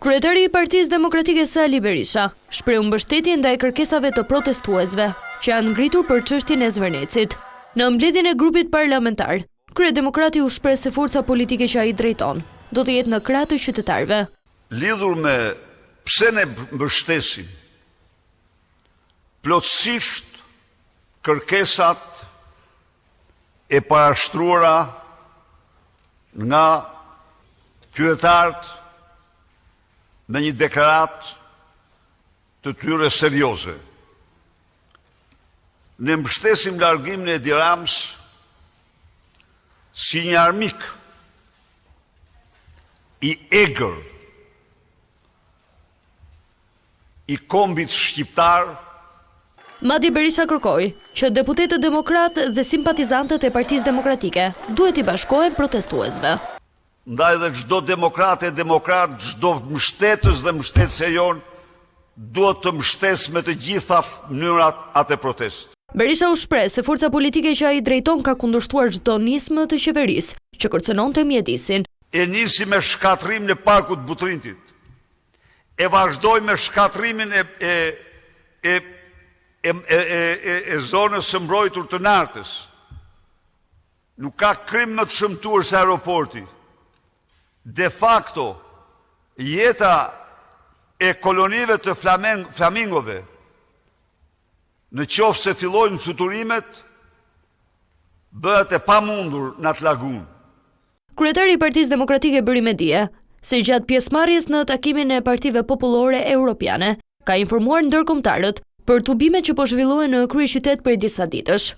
Kryetari i Partisë Demokratike Sali Berisha shprehu mbështetje ndaj kërkesave të protestuesve që janë ngritur për çështjen e Zvërnecit. Në mbledhjen e grupit parlamentar, kryedemokrati u shpreh se forca politike që ai drejton do të jetë në krah të qytetarëve. Lidhur me pse ne mbështesim plotësisht kërkesat e parashtruara nga qytetarët me një deklaratë të tyre serioze. Ne mbështesim largimin e Edi Ramës si një armik i egër i kombit shqiptar. Madje Berisha kërkoi që deputetët demokratë dhe simpatizantët e Partisë Demokratike duhet t'i bashkohen protestuesve. Ndaj dhe çdo demokrate e demokrat, çdo mbështetës dhe mbështetëse jonë duhet të mbështesë me të gjitha mënyrat atë protestë. Berisha u shpreh se forca politike që ai drejton ka kundërshtuar çdo nismë të qeverisë që kërcënonte mjedisin. E nisi me shkatërrimin e Parkut të Butrintit, e vazhdoi me shkatërrimin e e e e e e e zonës së mbrojtur të Nartës. Nuk ka krim më të shëmtuar se aeroporti. De facto, jeta e kolonive të flamingove, në qoftë se fillojnë fluturimet, bëhet e pamundur në atë lagunë. Kryetari i Partisë Demokratike bëri me dije se gjatë pjesëmarrjes në takimin e Partive Popullore Europiane, ka informuar ndërkombëtarët për tubimet që po zhvillohen në kryeqytet prej disa ditësh.